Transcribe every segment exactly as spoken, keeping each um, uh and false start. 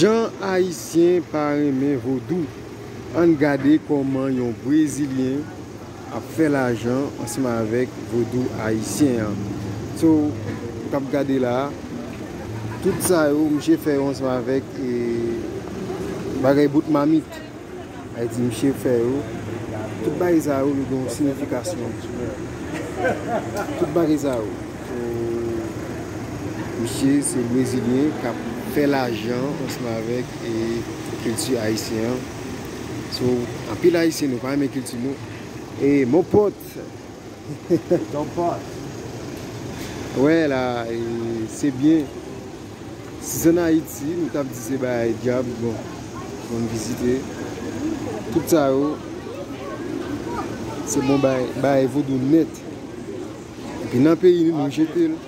Jan Ayisyen pa renmen vodou. Ann gade kòman yon Brezilyen ap fè lajan ansanm avèk vodou ayisyen an. So, ou k ap gade la, tout sa yo, misye fè yo ansanm avèk, e, bagay bout mamit. Sa vle di misye fè yo. Tout bagay sa yo, yo gen yon siyifikasyon. Tout bagay sa yo. So, misye se Brezilyen k ap fè lajan ansanm avèk, e, kilti ayisyen an. So, anpil Ayisyen nou pa renmen kilti nou. E, mon pote, Don Pòs. Wè la, e, se byen. Si se ann Ayiti, nou t ap di se bagay dyab, bon, moun vizite. Tout sa yo, se bon bagay, bagay vodou nèt. Epi nan peyi nou, nou jete l.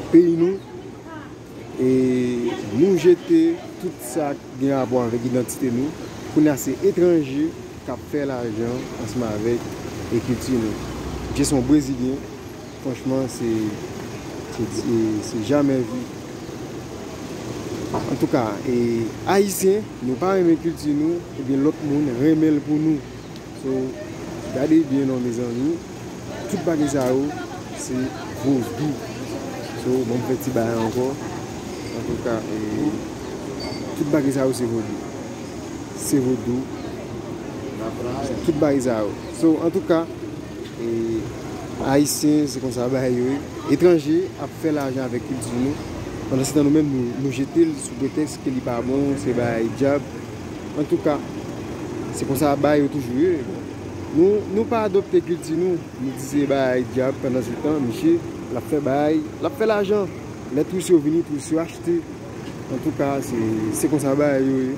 Peyi nou, e nou jete tout sa k gen rapò avèk idantite nou. Kounye a se etranje k ap fè lajan ansanm avèk, e, kilti nou. Misye se yon Brezilyen, franchman, se, se, se, se jamè vi. Antouka, e, Ayisyen, nou pa renmen kilti nou, ebyen lòt moun renmen l pou nou. So, gade byen non, mezanmi. Tout bagay sa yo, se vodou. So, ban m fè ti bagay ankò. Antouka, e, tout bagay sa yo, se vodou. Se vodou. Se tout bagay sa yo. So, antouka, e, Ayisyen, se konsa bagay yo ye. Etranje ap fè lajan avèk kilti nou. Pandansetan, nou menm, nou, nou jete l sou pretèks ke li pa bon, se bagay dyab. Antouka, se konsa bagay yo toujou ye. Nou, nou pa adopte kilti nou, nou di se bagay dyab, pandansetan, misye, l ap fè bagay, l ap fè lajan. Lè touris yo vini, touris yo achte. Antouka, se, se konsa bagay yo ye.